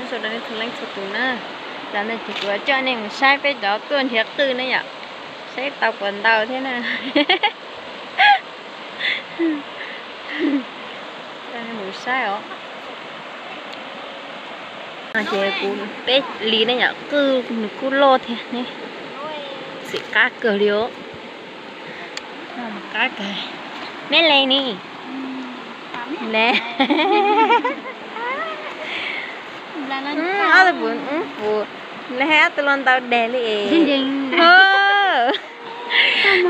Txhua leej txhua tus na, tam no ces kuv coj nej mus saib peb cov tuaj nrhiav qwj ne yom, saib tau puas ntau thiab na. Coj nej mus saib os. Ces kuv peb li ne yom, qwj nws kuj loj thiab ne, txim qab kawg li os. Qab kawg. Meb leej ni? Le, ob tug puv, puv, le ob tug los ntau deg li es.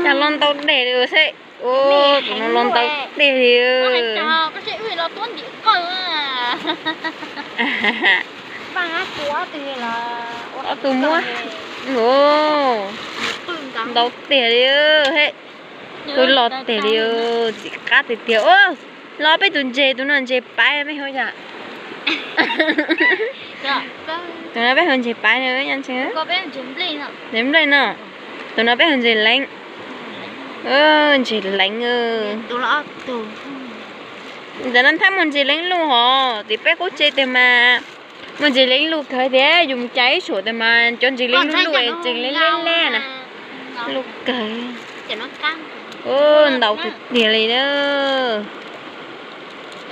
Cas los ntau deg li seb. Tus no los ntau deg li. Ob tug muab. Ntau tiag li he. Qwj loj tiag li, txim qab tiag tiag. Los peb tus ntses, tus no ntses paiv meb hov yom. Tus no peb hu ntses paiv, ntses nplej no. Tus no peb hu ntses leev. Ntses leev. Ntawm no thab muaj ntses leev luj hos, tim peb qub tsev tiag mas muaj ntses leev luj kawg thiab. Yus mus cas ib suam tias mas cov ntses leev luj luj, ntses leev leb leb na. Luj kawg. Ntau tiag tiag li na.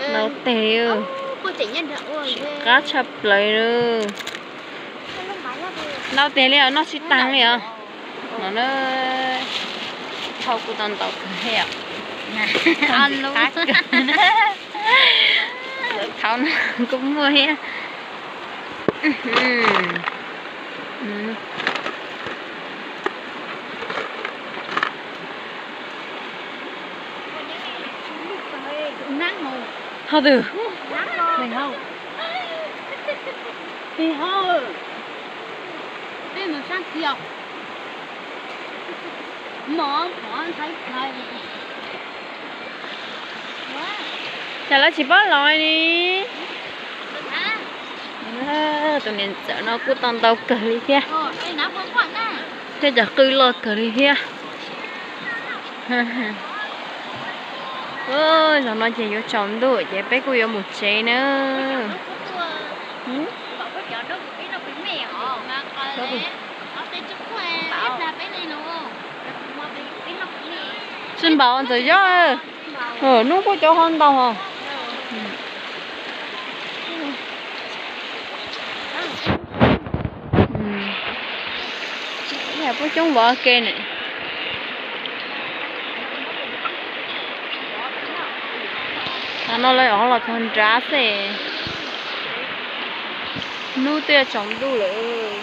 Ntau tiag li. Txim qab tshaj plaws li. Ntau tiag li os, noj tsis tag li os. No na, thauj kuj tau ntau kawg thiab. Lawv thauj no kuj muaj thiab. Thauj twg? Cas lawv tsis paub los li. Tus niam ntxawm no kuj tau ntau kawg li thiab. Thiab cov qwj loj kawg li thiab. Zaum no ces yuav tsaus ntuj ces peb kuj yuav mus tsev na. Tsis npaum ntxawm yob, hnub kuj cov ho ntau hos. Puab coob vov ke na. Tam no lawv los txog nrad xwb. Hnub twb yuav tsaus ntuj lawm.